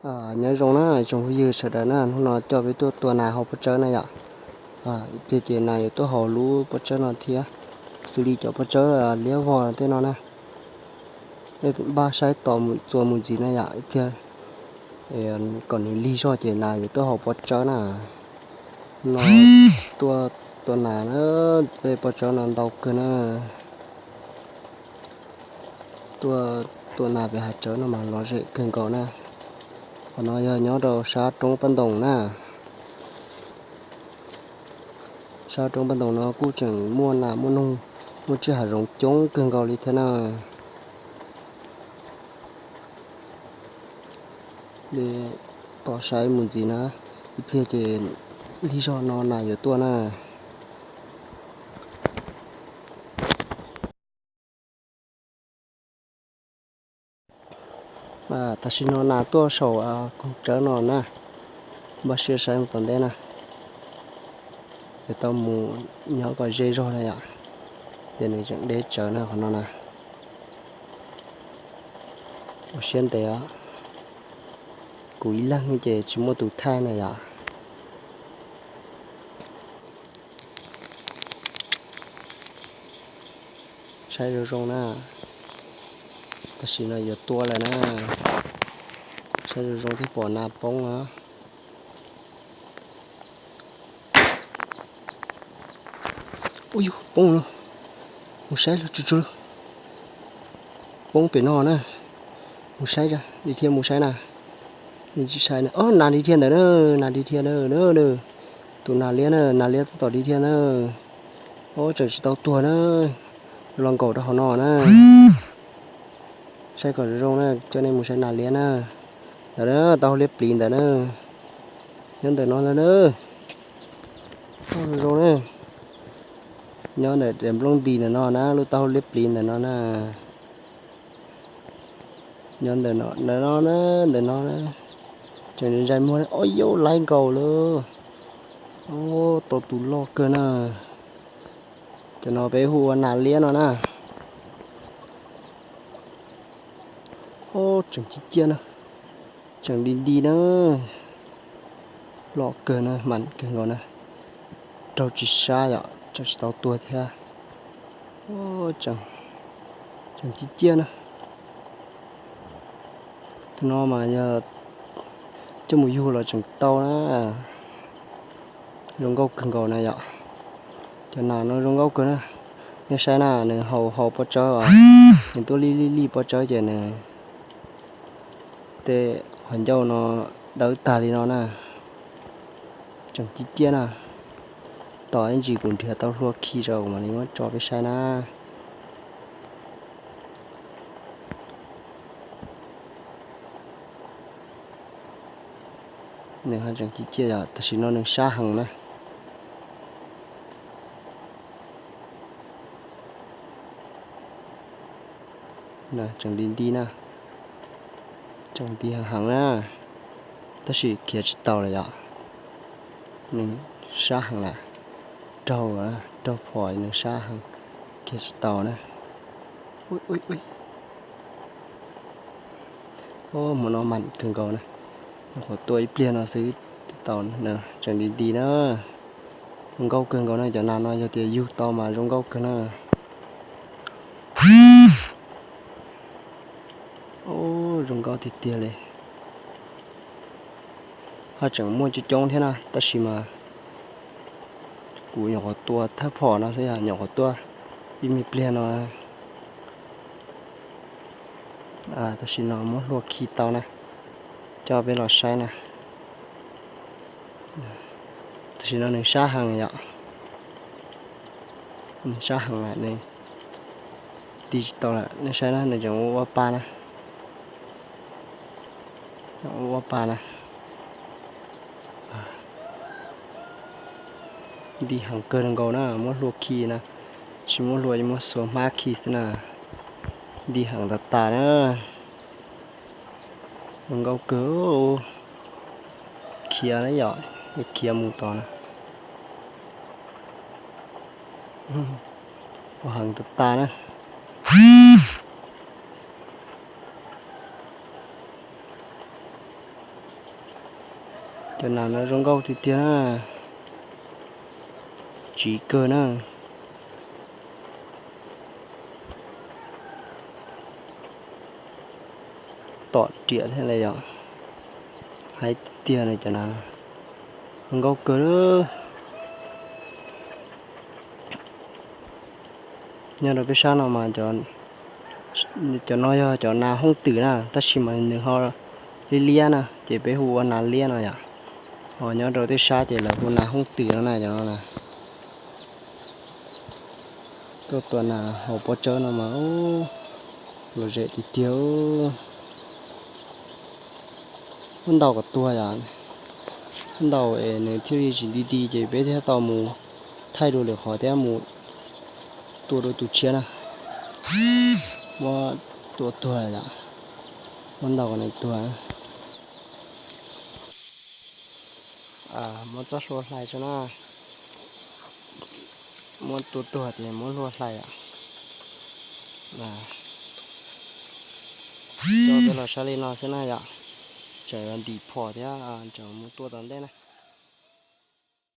Nyob zoo na tsoom phooj ywg sawv daws na, hnub no coj peb tuaj tua nas hauv pob tsawb na yom. Ib pliag ces nas yuav tuaj hauv lub pob tsawb no thiab, xws li cov pob tsawb liab vog tej no na. Npaj saib tos txuas mus ntxiv na yom, ib pliag kom nws lig zog ces nas yuav tuaj hauv pob tsawb na. No tuaj tua nas na, tej pob tsawb no ntau kawg na. Tuaj tua nas pem hav tsawb no mas lom zem kawg nkaus na. Qhov no yog nyob rau sab roob Paj Ntoos na. Sab roob Paj Ntoos no kuj tseem muaj nas muaj noog, muaj tsiaj hav zoov coob kawg nkaus li thiab na. Tos saib mus ntxiv na, ib pliag ces lig zog no nas yuav tuaj na. Tam sim no nas tuaj saum koog tsawb no na, npaj siab saib mus tom ntej na. Yuav tau mus nyob kom ze zog na yom, ces nws tseem deb tsawv na qhov no na. Ua siab ntev, kuv ib leeg ces tsis muaj tus thaij na yom. Saib zoo zoo na, tam sim no yuav tua lawm na. Saib zoo zoo thiaj pom nas poob na. Ub yug, poob lawm, mus saib lawm, tsuj tsuj lawm. Poob pem no na, mus saib li thiab, mus saib na. Tsis saib na, o nas li thiab ntawd na, nas li thiab na, tus nas liab na, nas liab tab tom li thiab na. O tseem tsis tau tuag na, los nkaum rau hauv no na. Saib kom zoo zoo na, coj nej mus saib nas liab na. Ntawm na, taub hau liab pliv ntawm na, nyob ntawm no ntag na. Txog zoo zoo na, nyob ntawm daim nplooj nti ntawm no na, lub taub hau liab pliv ntawm no na. Nyob ntawm no, ntawm no na, ntawm no na. Tseem ntsais muag, o yauj, laib nkaus lawm. O, tau tus loj kawg na. Cov no peb hu ua nas liab no na. O, tseem ciaj ciaj na, tseem di di na. Loj kawg na, mam kawg nkaus na. Raug tsis sab yom, tseem tsis tau tuag thiab. Tseem ciaj ciaj na. Tus no mas yog coj mus yug los tseem tau na. Zoo nkauj kawg nkaus na yom. Cov nas no zoo nkauj kawg na. Nej saib na, nws haus haus pob tsawb, nws tuaj lij lij lij pob tsawb ces nws tej qhov ncauj no dawb tag li no na. Tseem ciaj ciaj na. Tos ib ntsis kuv nrhiav tau hlua khi rau mam li muab tso peb saib na. Nws ho tseem ciaj ciaj yom, tam sim no nws sab heev na. Tseem nti nti na, tseem nti heev na, tab sis khiav tsis tau lawm yom. Nws sab heev lawm, raug, raug phom nws sab heev, khiav tsis tau na. Hmo no mam kawg nkaus na, nyuam qhuav tua ib pliag no xwb twb tau, tseem nti nti na. Zoo nkauj kawg nkaus na, cov nas no yog tias yug tau mas zoo nkauj kawg na. Zoo nkauj tiag tiag li. Haj tseem muaj coob coob thiab na, tab sis mas kuv nyuam qhuav tua thawj phom no xwb, yog nyuam qhuav tua ib me pliag no. Tam sim no muab hlua khi tau na, coj peb los saib na. Tam sim no nws sab heev yom, nws sab heev lawm, nws nti tsis tau lawm. Nej saib na, nws tseem ua ua pa na, ua ua pa na. Nti heev kawg nkaus na, muab hlua khi na, tsis muab hlua ces muab xuas hmab khi xwb na. Nti heev tas tas na. Zoo nkauj kawg, khiav na yom, khiav mus tod na. Ua heev tas tas na. Cov nas no zoo nkauj tiag tiag na, tsiv kawg na. Tom riam thiab li yom, haib tiag na cov nas, zoo nkauj kawg. Nyob rau peb sab no mas cov no yog cov nas hoob twm na, tab sis mas nws ho liab liab na ces peb hu ua nas liab no yom. Ho nyob rau tej sab ces lawv hu nas hoob twm no na cov no na. Tuaj tua nas hauv pob tsawb no mas lom zem tiag tiag. Muab ntaus kom tuag yom, muab ntaus es nws thiaj li tsis nti nti ces peb thiaj tau mus thaij dua lwm qhov thiab mus tua dua tus tshiab na. Muab tua tuag yom, muab ntaus kom nws tuag. Muab txoj hlua hlais tso na, muab tua tuag ces muab hlua hlais yom. Coj peb los saib li no xwb na yom, tseem ntim phom thiab tseem mus tua tom ntej na.